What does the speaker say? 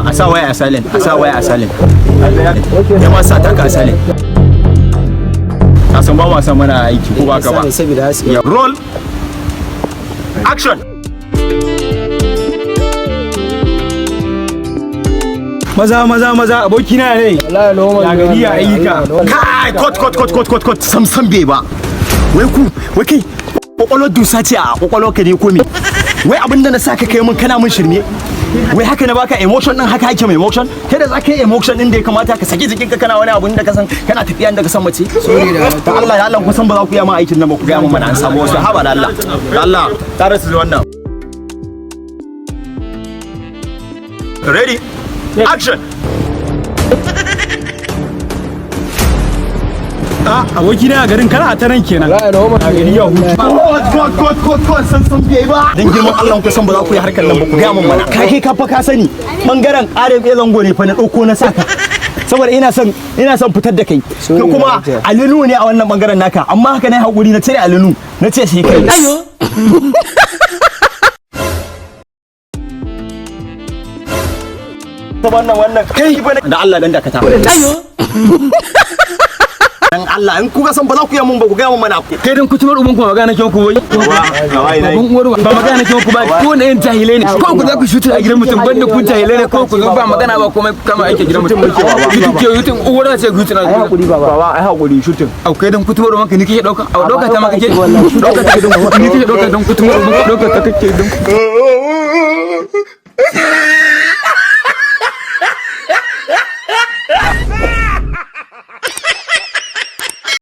A sa waya a silent, a sa waya a silent. Ya ma sa taka a silent. A san ba ma san mana aiki, ko ba ka ba? Saboda su iya. Roll, action. Maza, maza, maza, abokina ne. Wallahi normal. Ya gari, ya ayyuka? Kai, cut, cut, cut, cut, cut, cut. Sam sam, bai ba. Wai ku, wai kai, kwakwalwar dusa ce a kwakwalwar ka ne ko me? Wai abin da na saka kai mun, kana mun shirme. Wai haka na baka emotion din, haka ake mai emotion? Kai da zaka yi emotion din da ya kamata ka saki jikinka, kana wani abun da ka san kana tafiya da ka san mace. Sorry da Ta Allah ya Allah, ku san ba za ku yi ma aikin nan ba, ku ga mun mana, an samu wasu. Haba da Allah, da Allah, tare su wannan. Ready, action. A abokina, a garin kana ta nan kenan. Wallahi normal. Ya gari, ya hutu? God, God, God, God, God, san san bai ba. Dan girman Allah, ku san ba za ku yi harkar nan ba, ku ga mun mana. Kai kai ka fa ka sani bangaren Adam A Zango ne fa na dauko na saka. Saboda ina son fitar da kai. Sorry, Kai kuma Director. Alinu ne a wannan bangaren naka, amma haka na hakuri na cire Alinu na ce sai kai. Ayo. Wannan kai da Allah dan dakata. Ayo. Dan Allah, in kuka san ba za ku yi mun ba, ku ga mun mana. Kai, dan kutumar uban ku, magana kyau ku wai baban uwar ba magana kyau ku ba. Ko ne yin jahilai ne ko ku za ku shuta a gidan mutum, banda ku jahilai ne ko ku zo ba magana ba komai kama aiki gidan mutum. Yutin ke yutin uwar ce ku yutin. Ai hakuri baba. Baba, ai hakuri, shooting. Au, kai dan kutumar uban ka ni kike dauka? Au, dauka ta ma kake dauka ta, ni kike dauka? Dan kutumar uban ka dauka ta kake dan